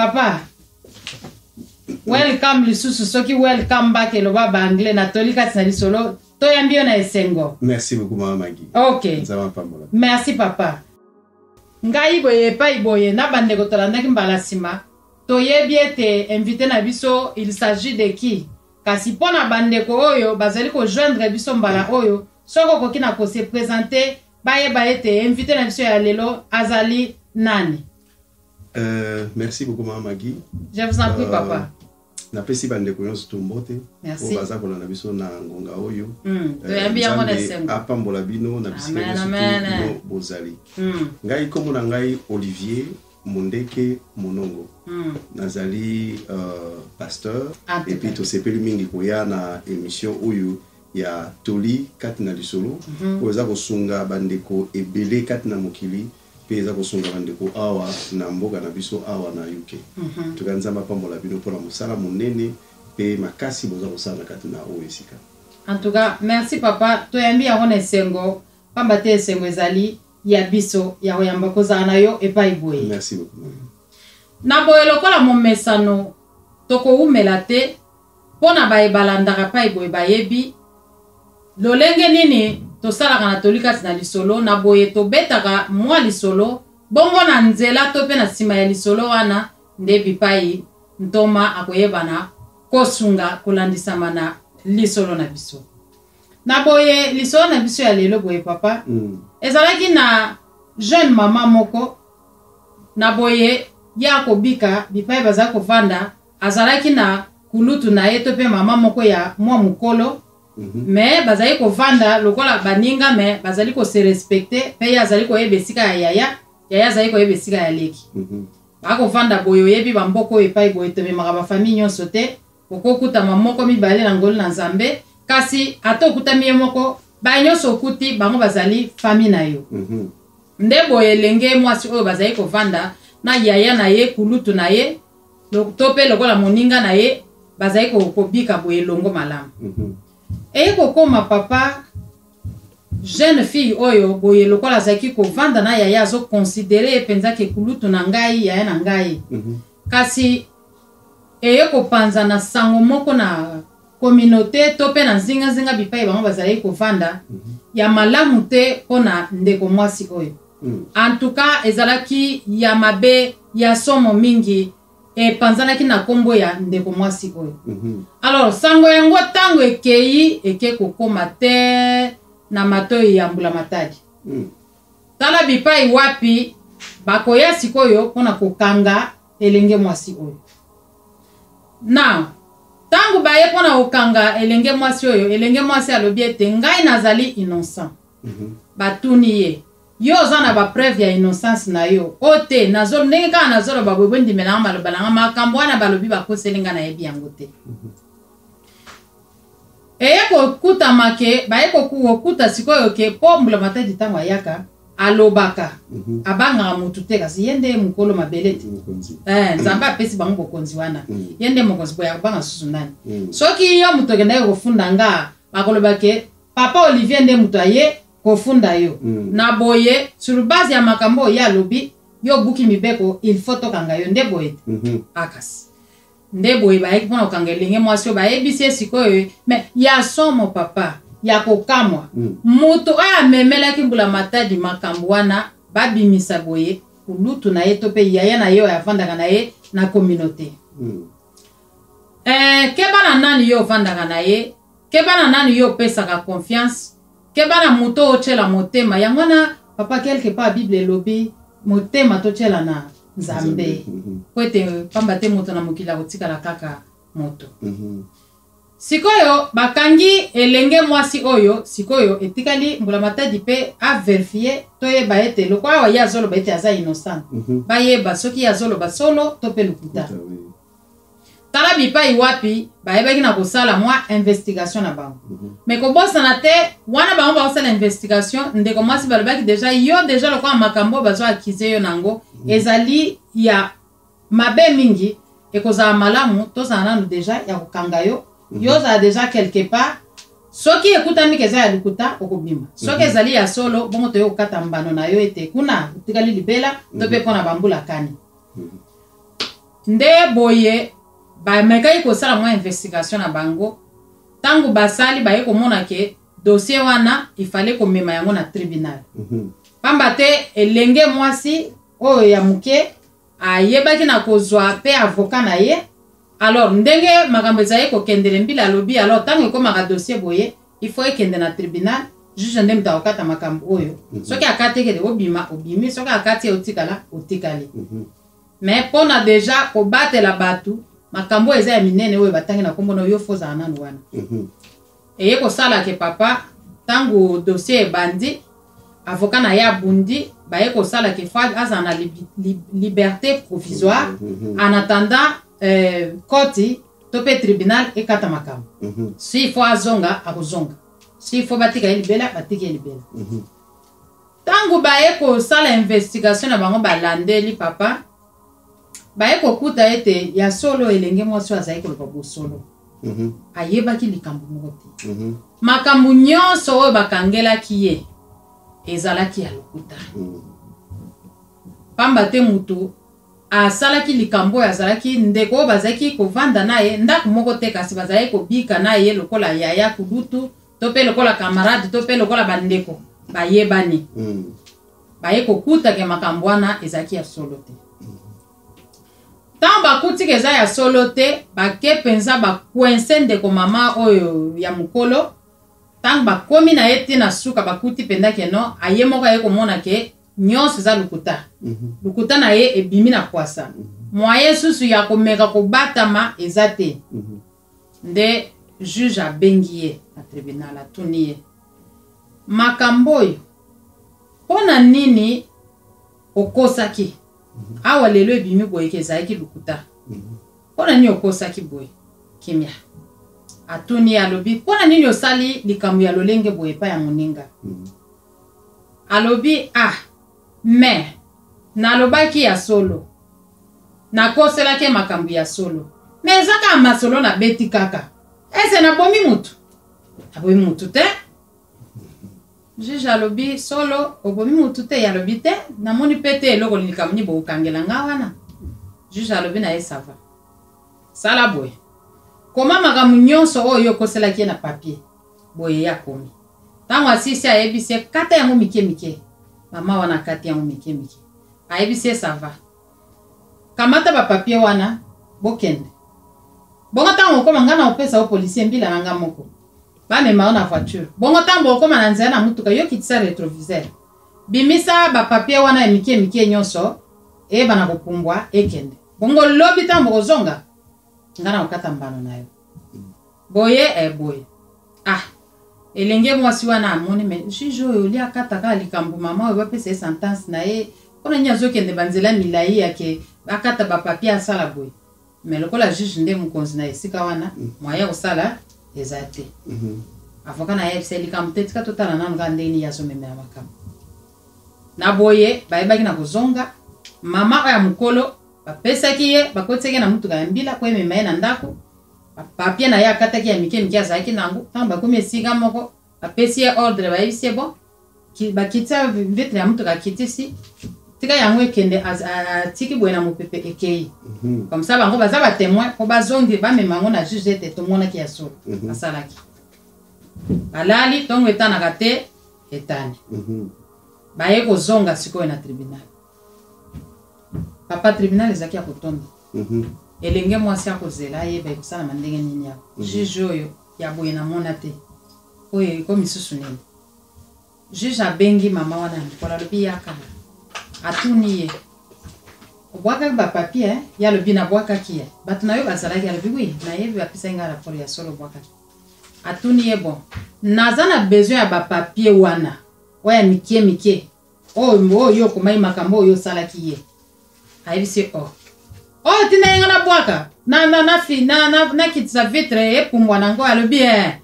Papa, welcome lisusu, soki welcome back eloba ba anglais na Toli kati na lisolo, toyambi yo na esengo. Merci beaucoup, mama Maggie. Ok. Nzambe apambola. Merci, papa. Ngai boye epai boye na bandeko tolandaki mbala nsima, toyebi ete invité na biso, il s'agit de qui? Kasi mpo na bandeko oyo bazali kojoindre biso mbala oyo, soki okoki na kose présenter, bayeba ete invité na biso ya lelo azali nani. Merci beaucoup, mama Maggie. Je vous en prie, papa. Napesi bandeko nyonso to mbote Merci. oyo baza kolanda biso na ngonga oyo. Toyambi yango na Nzambe esengo. apambola bino na bisika Amen, nyonso to amen. bino bozali. Ngai, nkombo na ngai Olivier Mondeke Monongo. Nazali pasteur. En tout Et puis cas. tosepeli mingi koya na émission oyo ya Toli kati na lisolo, oyo eza kosunga bandeko ebele kati na mokili mpe eza kosunga bandeko awa na mboka na biso awa na UK. Toka Nzambe apambola bino mpona mosala monene mpe makasi boza kosala na kati na oyo esika. En tout cas, merci, papa. Toyambi yango na esengo, pamba te esengo ezali ya biso ya koyamba kozala na yo epai boye. Merci beaucoup, mama. Na boye, lokola momesano, tokowumela te mpo na baye balandaka epai boye bayebi lolenge nini tosalaka na Toli kati na lisolo. Na boye tobetaka mwa lisolo bongo na nzela to mpe na nsima ya lisolo wana nde bipai ntoma akoyebana kosunga kolandisama na lisolo na biso. Na boye, lisolo na biso ya lelo boye, papa, ezalaki na jeune mama moko. Na boye ye akobika bipai bazali kovanda, azalaki na kulutu na ye to mpe mama moko ya mwa mokolo, mais bazali kovanda lokola baninga, mais bazali kose respecter mpe ye azali koyeba esika ya yaya, yaya azali koyeba esika ya leki. Bakovanda boye, oyebi bamboka oyo epai boye tomemaka bafamille nyonso te, okokutama moko mibale na ngolu na Nzambe, kasi ata okutami ye moko, baye nyonso okuti bango bazali famille na yo. Nde boye elenge mwasi oyo bazali kovanda na yaya na ye, kulutu na ye to mpe lokola moninga na ye, bazali kobika boye elongo malamu. Eye kokóma, papa, jeune fille oyo boye lokola azalaki kovanda na yaya, azoconsidérer ye mpenza ke kulutu na ngai, yaya na ngai. Kasi eye kopanza na sango moko na communauté to mpe na nzingazinga bipai bango bazalaki kovanda, ya malamu te mpo na ndeko mwasi oyo. En tout cas, ezalaki ya mabe, ya somo mingi, epanzanaki na nkombo ya ndeko mwasi oyo. Alors sango yango ntango ekei, eke kokóma te na matoi ya mbula matadi. Tala bipai wapi bakoya sikoyo mpona kokanga elenge mwasi oyo. Na ntango baye mpona kokanga elenge mwasi oyo, elenge mwasi alobi ete ngai nazali innocent. Batuni ye: yo oza na bapreuve ya innocence na yo? O te, nazo ndenge kaka nazoloba boye, bondimelanga maloba nanga, makambo wana balobi bakoseli nga, nayebi yango te. Eye kokutama ke baye kokuta sikoyo ke mpo mbula matadi ntango ayaka alobaka, abangaka motu te, kasi ye nde mokolo mabele te. Mokonzi. Nzambe apesi bango bokonzi wana. Ye nde mokonzi boye, akobanga susu nani? Soki yo moto okendaki kofunda nga, bakoloba ke papa Olivier nde moto aye kofunda yo. Na boye, sur base ya makambo oyo ye alobi, yo obuki mibeko, il faut tokanga yo nde boye te. Akasi nde boye bayaki mpona kokanga elenge mwasi oyo. Bayebisi ye sikoyo, mais ya somo, papa, ya kokamwa, moto oyo amemelaki mbula matadi makambo wana, babimisa boye kulutu na ye to mpe yaya na ye oyo avandaka na ye na communauté. Keba na nani yo ovandaka na ye, keba na nani yo opesaka confiance, keba na moto oyo otyela motema. Yango wana, papa, quelque part Bible elobi motema totyela na Nzambe, po ete pamba te moto na mokili akotikala kaka moto. Sikoyo bakangi elenge mwasi oyo. Sikoyo etikali mbula matadi mpe avérifier, toyeba ete lokola awa ye azoloba ete aza innocent, bayeba soki ye azoloba solo to mpe lokuta. Tala bipai wapi bayebaki na kosala mwa investigation na bango. Mais kobosana te, wana bango bakosala investigation, ndeko mwasi balobaki déjà: yo déjà lokola makambo oyo bazo accuser yo nango ezali ya mabe mingi, ekozala malamu tozala nanu déjà ya kokanga yo, yo ozala déjà quelque part. Soki ekutami ke eza ya lokuta, okobima. Soki ezali ya solo, bongo toye kokata mbano na yo ete kuna otikali libela to mpe mpo na bambula kani. Nde boye bamekaki kosala mwa investigation na bango. Ntango basali, baye komona ke dossier wana il fallait komema yango na tribunal. Pamba te elenge mwasi oyo ya moke ayebaki na kozwa pe avocat na ye. Alors ndenge makambo ezali kokendele, mbila alobi alors ntango ekomaka dossier boye, il faut ekende na tribunal, juge nde moto akokata makambo oyo. Soki akati ekende, obima obimi, soki akati otikala otikali. Mais mpona deja kobatela bato, makambo oyo eza ya minene oyo batangi na nkombo na yo, faut ozala nanu wana. Eye kosala ke papa, ntango dossier ebandi, avocat na ye abundi, baye kosala ke faut azala na liberté provisoire en attendant koti to mpe tribunal ekata makambo. Si faut azonga, akozonga, si faut batika ye libela, batiki ye libela. Ntango baye kosala investigation na bango, balandeli papa, baye kokuta ete ya solo elenge mwasi oyo azali koloba bosolo. Ayebaki likambo moko te. Makambo nyonso oyo bakangelaki ye ezalaki ya lokuta. Pamba te moto asalaki likambo oyo azalaki ndeko oyo bazalaki kovanda na ye ndako moko te, kasi bazalaki kobika na ye lokola yaya kulutu to mpe lokola camarade to mpe lokola bandeko bayebani. Baye kokutaka makambo wana ezalaki ya solo te. Ntango bakutika eza ya solo te, bake mpenza bacoincer ndeko mama oyo ya mokolo. Ntango bakomi na ye te na suka, bakuti mpenza ke non, aye moko aye komona ke nyonso eza lokuta. Lokuta na ye ebimi na kwasa. Moyen susu ya komeka kobatama eza te. Nde juge abengi ye na tribunal, atuni ye makambo oyo: mpo na nini okosaki awa? Lelo ebimi boye ke ezalaki lokuta. Mpo na nini okosaki boye? Kimia. Atuni ye, alobi: mpo na nini osali likambo ya lolenge boye epai ya moninga? Alobi: ah, mais nalobaki ya solo, nakoselaki ye makambo ya solo, mais eza kaka masolo nabeti kaka, ese nabomi mutu? Nabomi mutu te. Juge alobi: solo obomi mutu te? Alobi: te, namoni mpe te eloko likambo nini bokokangela nga wana. Juge alobi na ye: ça va, sala boye, koma makambo nyonso oyo okoselaki ye na papier. Boye ye akomi. Ntango asisi, ayebisi ye: kata yango mike mike. Mama wana akati yango mike mike. Ayebisi ye: ça va, kamata bapapier wana, bokende. Bongo ntango okóma, ngai na opesa yo policier mbila na nga moko, bamema yo na voiture. Bongo ntango okóma na nzela na mutuka, yo kitisa rétroviseur, bimisa bapapier wana ya mike mike nyonso, eyeba na kopumbwa ekende. Bongo lobi ntango bokozonga, ngai na kokata mbano na yo boye. Boye, ah, elenge mwasi wana amoni mais juge oyo oli akataka likambo, mama oyo bapesa ye sentence na ye, mpona nini azokende banzela milai yake bakata bapapier, asala boye? Mais lokola juge nde mokonzi na esika wana, moyen kosala eza te. Avocat na ye ayebisa ye: likambo te, tika totala nanu kaka ndenge nini ye azomemela makambo na boye. Bayebaki na kozonga, mama oyo ya mokolo bapesaki ye, bakotisaki ye na mutuka ya mbila po emema ye na ndako. Bapapier na ye akataki ya mike mike azalaki nango. Ntango bakomi esika moko, bapesi ye ordre, bayebisi ye: bon, bakitisa vitre ya mutuka, akitisi, tika yango ekende. Atiki boye na mopepe, ekei. Comme ça bango baza batémoin mpo bazongi, bamema yango na juge ete tomonaki ya solo. Asalaki, balali, ntongo etanaka te, etani. Baye kozonga sikoyo na tribunal. Papa, tribunal ezalaki ya kotonda. Elenge mwasi akozela ayeba ekosalama ndenge nini awa. Juge oyo ya boye namona te, oyo ekomi susu nini? Juge abengi mama wana ya mokolo, alobi: yaka. Atuni ye: obwakaki bapapier? Ye alobi: nabwakaki ye. Bato na yo bazalaki? Alobi: oui, nayebi, bapesaki ngai rapport, ya solo obwakaki. Atuni ye: bon, naza na besoin ya bapapier wana oyo ya mike mike oyo oyo okomaki makambo oyo osalaki ye. Ayebisi ye: o oyo ntina ye nga nabwaka na nakitisa vitre epumbwa nango? Alobi: e,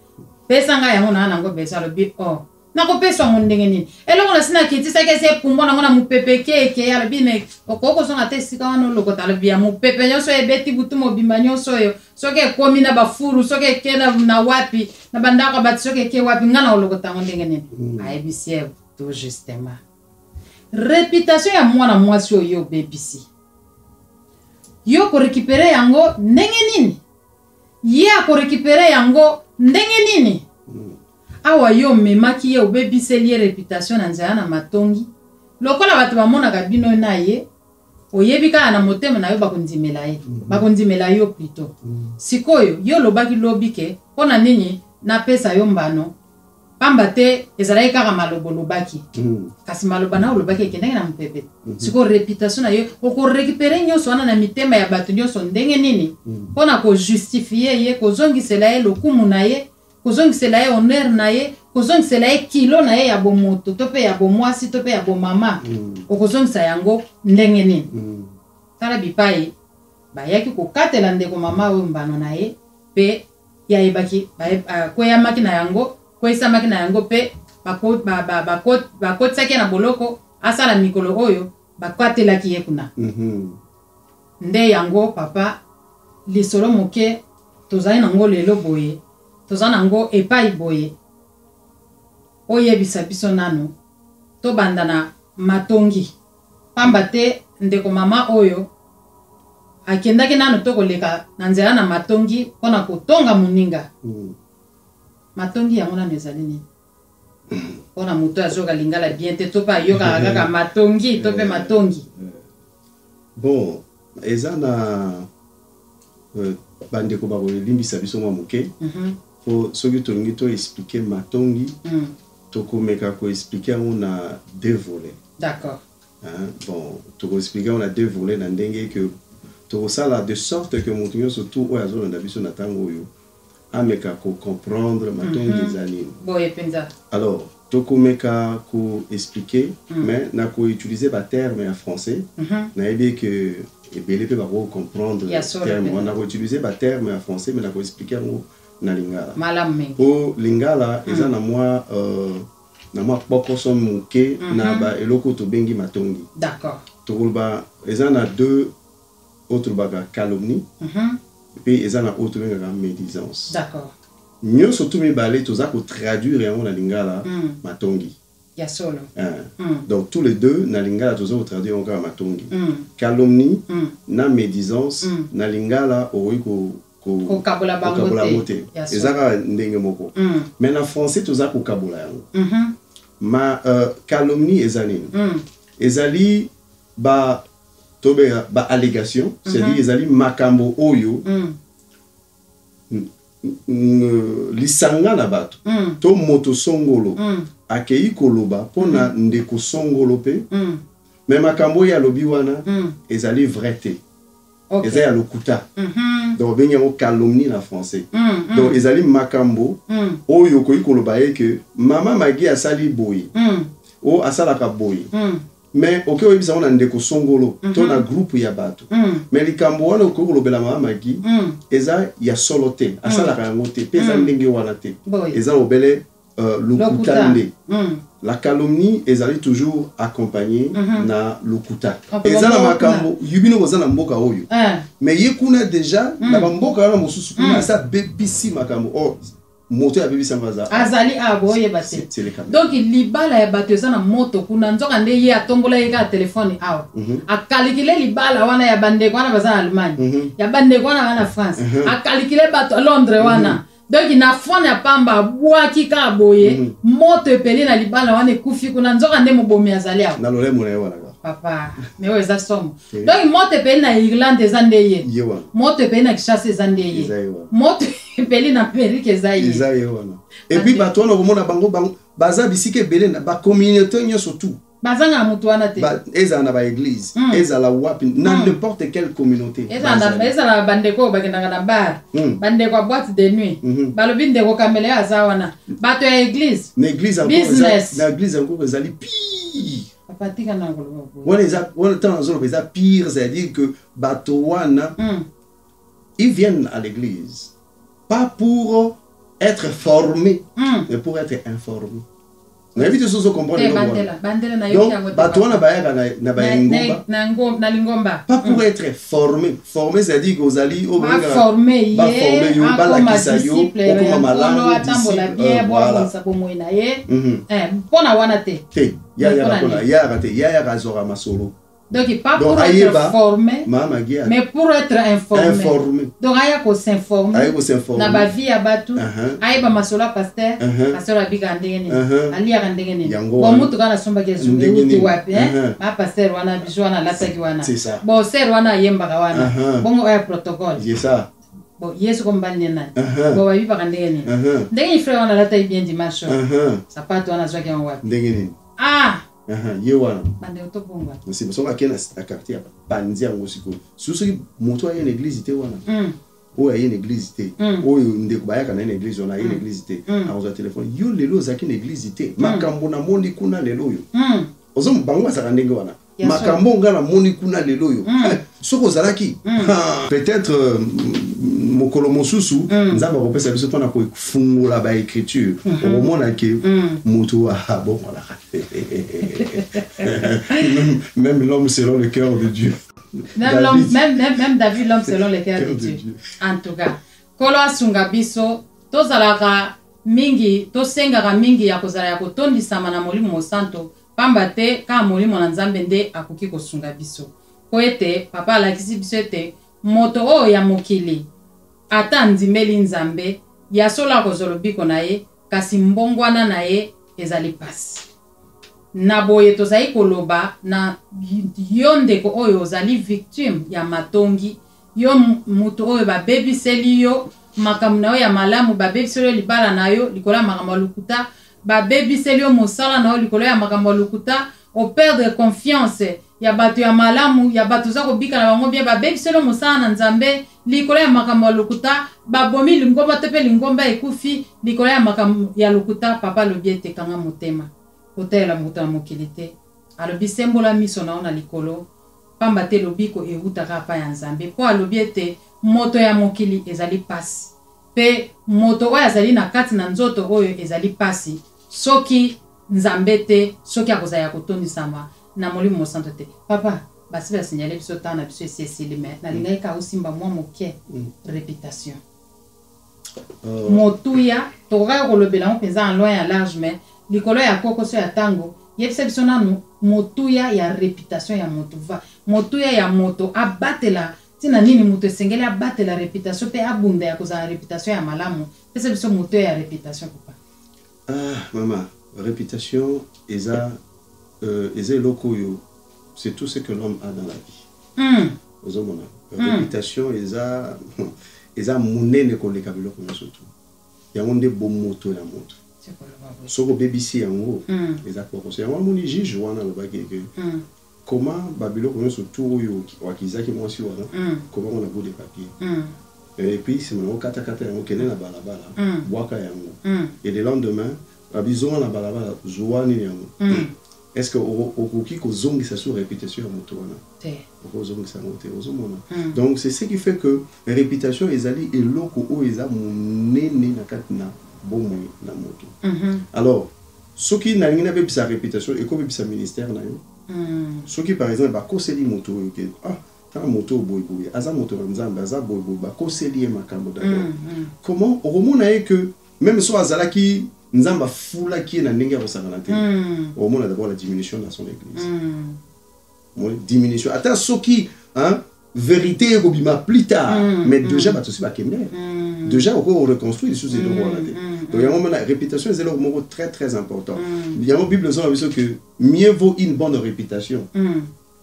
pesa ngai yango, naa nango besoin. Alobi: o, nakopesa yango ndenge nini? Eloko na si nakitisaki esi epumbwa nango na mopepe keke. Alobi: mais okoki kozonga te esika wana olokota? Alobi: ya mopepe nyonso ebeti butu mobimba nyonso oyo, soki ekomi na bafuru, soki eke na wapi, na bandako ya bato, soki eke wapi, ngai na olokota yango ndenge nini? Ayebisi ye: to justement réputation ya mwana mwasi oyo obebisi. Yo korécupérer yango ndenge nini? Ye akorécupérer yango ndenge nini? Awa yo omemaki ye, obebiseli ye réputation na nzela na matongi. Lokola bato bamonaka bino na ye, oyebi kaka na motema na yo bakondimela ye, bakondimela yo plutôt. Sikoyo yo olobaki lobi ke mpo na nini napesa yo mbano? Pamba te ezalaki kaka maloba olobaki. Kasi maloba na olobaki ekendaki na mopepe. Sikoyo réputation na yo, okorécupérer nyonso wana na mitema ya bato nyonso ndenge nini? Mpo na kojustifier ye, kozongisela ye lokumu na ye, kozongisela ye honneur na ye, kozongisela ye kilo na ye ya bomoto to mpe ya bomwasi to mpe ya bomama, okozongisa yango ndenge nini? Tala bipai bayaki kokatela ndeko mama oyo mbano na ye, mpe ye ayebaki akweyamaki na yango, kweyisamaki na yango, mpe bakotisaki ye na boloko, asala mikolo oyo bakatelaki ye kuna. Nde yango, papa, lisolo moke tozali nango lelo boye, toza nango epai boye. Oyebisa biso nanu, tobanda na matongi, pamba te ndeko mama oyo akendaki nanu to koleka na nzela na matongi mpona kotonga moninga. Matongi yango nanu ezali nini? Mpona moto azoyoka lingala bien te, to mpe ayokaka kaka matongi to mpe matongi. Bon, eza na bandeko bakolimbisa biso mwa moke, po soki tolingi toexpliquer matongi, tokomeka koexpliquer yango na deux volets. Hein? Bon, tokoexpliquer yango na deux volets na ndenge ke tokosala de sorte que moto nyonso tu oyo azolanda biso na ntango oyo ameka kocomprendre matongi eza nini. Boye mpenza. Alors tokomeka koexpliquer, mais na koutiliser baterme ya français. Nayebi ke ebele mpe bakocomprendre Ya solo terme mpenza. wana. Nakoutiliser baterme ya français, mais nakoexpliquer yango na lingala, Malamu mingi. Po lingala eza na mwa kpokoso moke na ba eloko oyo tobengi matongi. Tokoloba eza na deux oyo tolobaka calomnie, mpe eza na oyo tobengaka médisance. Nyonso tu mibale toza kotraduire yango na lingala matongi. Ya solo. Hein. Donc tous les deux na lingala toza kotraduire yango kaka matongi. Calomnie na médisance, na lingala okoki Kokabola bango kokabola te. Yango te. Ya solo. Eza kaka ndenge moko, mais na français toza kokabola yango. Ma calomnie eza nini? Ezali ba tobenga ba allégation, c'est-à-dire ezali makambo oyo lisanga na bato to moto songolo akei koloba mpona ndeko songolo mpe, mais makambo oyo alobi wana ezali vrai te, eza ya lokuta. Donc obengi yango calomnie na français. Donc ezali makambo oyo okoki koloba ye ke mama Magi asali boye, oyo asalaka boye, mais okoki oyebisa yango na ndeko songolo to na groupe ya bato, mais likambo wana okoki kolobela mama Magi eza ya solo te, asalaka yango te mpe eza ndenge wana te. Eza obele lokuta. Lokuta. Nde la calomnie ezali toujours accompagnée na lokuta. Ah, Eza na bongo. Makambo yo bino boza na mboka oyo, mais ye kuna déjà na bamboka wana mosusu kuna asa bebisi makambo. Or moto oyo abebisi yango aza Azali awa, boyeba te. C'est le Cameroun. Donc libala ya bato eza na moto kuna, nzoka nde ye atombola ye kaka telefone awa, akalikile libala wana ya bandeko wana baza na Allemagne, ya bandeko wana baza na France, akalikile bato ya Londres wana. Donc na phone ya pamba abwaki kaka boye, moto epeli na libala wana, ekufi kuna, nzoka nde mobomi azali awa. Na lolemo na ye wana kaka. Papa, mais oyo eza somo. Donc moto epeli na Irlande, eza nde ye. Ye wana. Moto epeli na Kinshasa, eza nde ye. Eza ye wana. Moto epeli na Amerike, eza ye. Eza ye wana. Et puis bato wana okomona bango baza bisika ebele na bacommunauté nyonso tout. Bazanga moto wana te. Ezala na baéglise, ezala wapi, na n'importe quelle communauté. Ezala bandeko oyo bakendaka na bar, bandeko ya boîte de nuit, balobi ndeko Kamele aza wana, bato ya église. Na église encore. Business. Na église encore ezali pire. Papa, tika na koloba boye. Wana eza wana, ntango nazoloba eza pire, c'est-à-dire que bato wana, ils viennent à l'église pas pour être formés, mais pour être informés. Nayebi te soki comprendre Te. eloko wana. Bandela, bandela, nayoki Donc yango te, bato papa. wana bayaka na baengomba Na lingomba. Pas pour être formé. Formé, c'est-à-dire kozali oyo Baforme ye, baforme yo, akoma balakisa yo, disciple okoma ya malamu, Nkolo, atambola disciple, bien, bo voilà. abongisa bomoi na ye. Mpo na wana te. Te, ya Mais yaka mpona mpona nini? yayaka te, yayaka azwaka masolo. Donc pas Donc, pour ayeba, être formé, Mama Magie mais pour être informé. Informé. Donc aya kosinforme Aye kosinforme. na bavie ya bato, ayeba masolo ya pasteur, pasteur abikaka ndenge nini, aliaka ndenge nini, Yango bon, wana. mutuka nasombaki Ndenge euti nini. wapi, hein? Ba pasteur wana, biso wana alataki wana, C'est ça. bon, sœur wana ayembaka wana, bongo oyo ya protocole, C'est ça. bon, ye soko mobali ne nani, bon, babibaka ndenge nini, ndenge nini frère wana alataki bien dimanche oyo, sapato wana azwaki yango wapi? Ndenge nini. Ah. Ye wana. Bandeko, tobongwa. Nsima soki akei na quartier, panzi yango sikoyo. Soki moto aye na église te wana, oyo aye na église te, oyo ndeko bayaka na ye na église wana aye na église te, akozwa telefone: "Yo lelo ozalaki na église te, makambo namoni kuna lelo oyo." Ozo bango bazalaka ndenge wana. Ya. "Makambo nga namoni kuna lelo oyo." Eh, soki ozalaki, ah, peut-être mokolo mosusu Nzambe akopesa biso mpona kofungola baécriture, okomona ke moto abongolaka, même l'homme selon le cœur de Dieu. Même l'homme, David. même David, l'homme selon le cœur de Cœur de Dieu. Dieu. En tout cas, Nkolo asunga biso, tozalaka mingi, tosengaka mingi ya kozala ya kotondisama na Molimo Mosanto, pamba te kaka Molimo na Nzambe nde akoki kosunga biso. Po ete papa alakisi biso ete moto oyo ya mokili, ata andimeli Nzambe ya solo, akozwa lobiko na ye, kasi mbongwana na ye ezali pasi. Na boye tozali koloba na yo, ndeko oyo ozali victime ya matongi, yo moto oyo babebiseli yo makambo na yo ya malamu, babebiseli yo libala na yo likolo ya makambo ya lokuta, babebiseli yo mosala na yo likolo ya makambo ya lokuta, operdre confiance ya bato ya malamu, ya bato oza kobika na bango bien, babebiseli yo mosala na Nzambe likolo ya makambo ya lokuta, babomi lingomba te mpe lingomba ekufi likolo ya makambo ya lokuta. Papa alobi ete kanga motema, kotalela moto na mokili te. Alobi sembola miso na yo na likolo, pamba te lobiko ewutaka epai ya Nzambe. Mpo alobi ete moto ya mokili ezali pasi, mpe moto oyo azali na kati na nzoto oyo ezali pasi soki Nzambe te, soki akozala ya kotondisama na Molimo Mosanto te. Papa, basi basignale biso ntango na biso esi esili, me nalingaki kaka osimba mwa moke réputation. Motuya tokokaki kolobela yango mpenza en long ya large, mais likolo ya kokoso ya ntango, yebisa biso nanu motuya ya réputation ya moto, va motuya ya moto abatela ntina nini, moto esengeli abatela réputation mpe abunda ya kozala réputation ya malamu. Pesa biso motuya ya réputation, papa. Ah, mama, réputation eza eloko oyo, c'est tout ce que l'homme a dans la vie. Ozomona, réputation eza monene koleka biloko nyonso tu. Yango nde bomoto ya moto. Soki obebisi yango, eza kokoso. Yango amoni juge wana alobaki ke comment babiloko nyonso tu oyo wakizaki mwasi wana, koma ngo na bout de papier, et puis nsima nango katakata yango, kende na balabala, bwaka yango, et le lendemain babizonga na balabala, zuwa nini yango. Est ce que okoki kozongisa sur réputation ya moto wana? Te. Okozongisa yango te. Ozomona, donc c'est ce qui fait que réputation ezali eloko oyo eza monene na kati na bomoi na moto. Alors soki nalingi nabebisa réputation, ekobebisa ministère na yo. Soki par exemple bakoseli moto oyo ke ah, tala moto oyo boyeboye, aza moto na Nzambe, aza boyeboye, bakoseli ye makambo d'abord, comment okomona ye que même so azalaki, Nzambe afulaki ye na ndenge ya kosangana te, okomona d'abord la diminution dans son église. Omoni diminution, ata soki, hein, vérité ekobima plus tard, mais déjà bato osi bakende, déjà okoki reconstruire lisusu eloko wana te. Donc yango mona réputation eza eloko moko très très important. Yango Bible ezona biso que mieux vaut une bonne réputation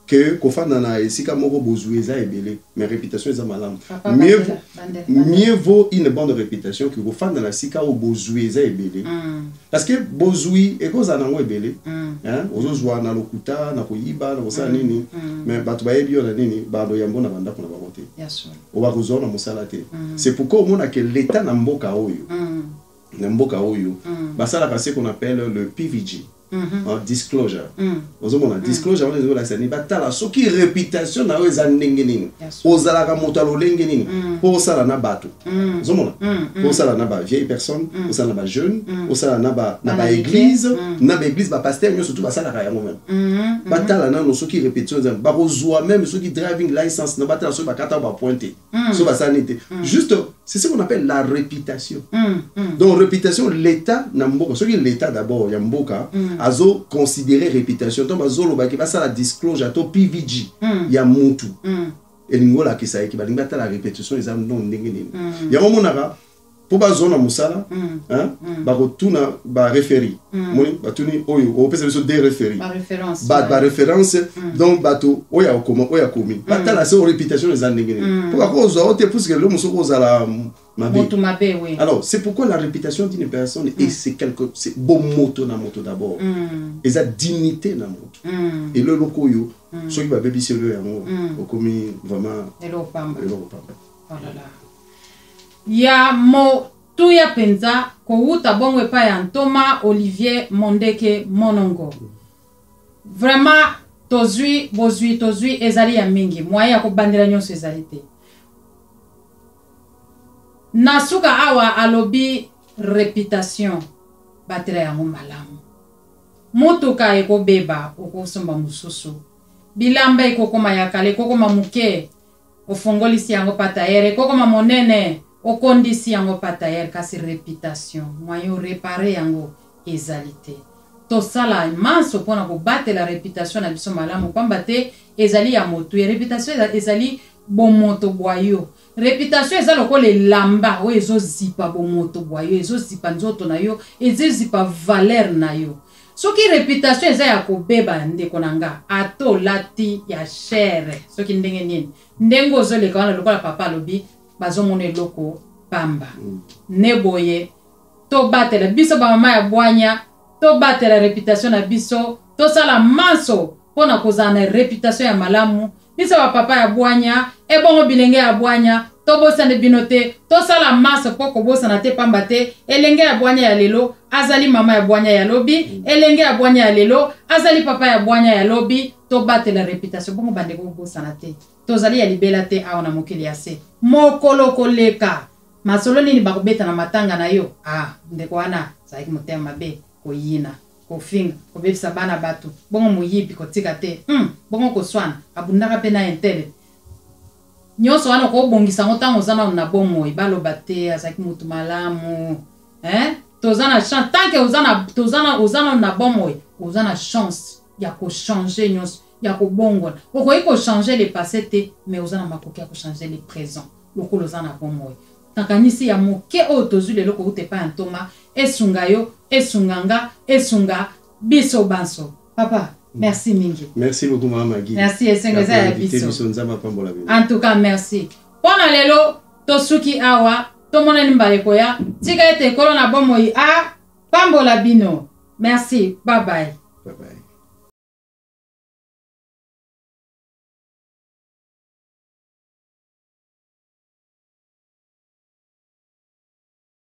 que kofanda na esika moko bozwi eza ebele, mais réputation eza malamu. Papa, mieux, bandela, bandela, bandela. Mieux vaut une bonne réputation que kofanda na esika oyo bozwi eza ebele, parce que bozwi ekozala nango ebele, hein, ozozwa na lokuta, na koyiba, na kosala nini, mais bato bayebi yo na nini, bando yambo na bandako na bango te, Ya solo. oyo bakozwa na mosala te. C'est pourquoi omonake l'État na mboka oyo, na mboka oyo basalaka ce qu'on appelle le PVG, hein, disclosure. Ozomona disclosure wana ezolakisa nini? Batala soki réputation na yo eza ndenge nini, Ya solo. ozalaka moto ya lolenge nini, mpo osala na bato. Ozomona, mpo osala na bavieille personne, osala na bajeune, osala na Bana baéglise, mike. Na baéglise, bapaster nyonso tu basalaka yango. Même batala nano soki répétition eza, bakozwa même soki driving license na batala soki bakata bapoint te, so basala nini te, juste. C'est ce qu'on appelle la réputation. Donc réputation, l'État na mboka, soki l'État d'abord ya mboka azo considérer réputation, donc bazolobaki basala disclosure to PVG ya mutu, elingi olakisa yeki balingi batala réputation eza no ndenge nini. Yango omonaka mpo bazwa na mosala, hein, bakotuna bareferee. Moni batuni oyo opesa biso des referee, baréférence. Baréférence, donc bato oyo akoma, oyo akomi, batala se réputation eza ndenge nini, mpo bakozwa o te, puisque lelo mosuku ozala mabe. Motu mabe, oui. Alors c'est pourquoi la réputation d'une personne, et c'est quelque, c'est bomoto na moto d'abord, eza dignité na moto. Elo eloko oyo soki babebisi elo yango, okomi vraiment eloko pamba. Eloko pamba. Oh là là. Ya motuya mpenza kowuta bongo epai ya ntoma Olivier Mondeke Monongo. Vraiment tozwi bozwi, tozwi ezali ya mingi, moyen ya kobandela nyonso ezali te. Na suka awa alobi réputation, batela yango malamu. Motuka ekobeba, okosomba mosusu. Bilamba ekokoma ya kala, ekokoma moke, ofongolisi yango pa tailleur, ekokoma monene, okondisi yango pa tailleur. Kasi réputation, moyen oréparer yango ezali te. Tosala manso mpona kobatela réputation na biso malamu, pamba te ezali ya motu. Ya réputation ezali bomoto bwa yo. Réputation eza lokola elamba oyo ezozipa bomoto bwa yo, ezozipa nzoto na yo, ezozipa valeur na yo. Soki réputation eza ya kobeba, ndeko na nga, ata olati ya cher soki ndenge nini, ndenge ozoleka wana, lokola papa alobi, bazomona eloko pamba. Ne boye tobatela biso bamama ya bwanya, tobatela réputation na biso, tosala manso mpo na kozala na réputation ya malamu. Biso bapapa ya bwanya, ebongo bilenge ya bwanya, tobosana bino te. Tosala manso mpo kobosana te, pamba te elenge ya bwanya ya lelo azali mama ya bwanya ya lobi, elenge ya bwanya ya lelo azali papa ya bwanya ya lobi. Tobatela réputation bongo, bandeko. Kobosana te, tozali ya libela te awa na mokili ya se. Mokolo koleka, masolo nini bakobeta na matanga na yo? Ah, ndeko wana azalaki motema mabe, koyina, kofinga, kobebisa bana bato, bongo moyibi, kotika te, bongo koswana, abundaka mpe na intele nyonso wana. Okobongisa yango ntango oza nano na bomoi, baloba te azalaki motu malamu, hein? Toza na chance tant que oza na, toza na, oza nano na bomoi, oza na chance ya kochanger nyonso, ya kobongola. Okoki kochanger le passé te, mais oza na makoki ya kochanger le présent lokola oza na bomoi. Nakanisi ya moke oyo tozwi lelo kouta epai ya ntoma esunga yo, esunga nga, esunga biso banso. Papa, merci mingi. Merci beaucoup, mama Magi. Merci, esengo eza ya biso. Biso, Nzambe apambola bino. En tout cas merci mpo na lelo. Tosuki awa, tomonani mbala ekoya. Tika ete Ekolo na bomoi a pambola bino. Merci, bye bye. Bye bye.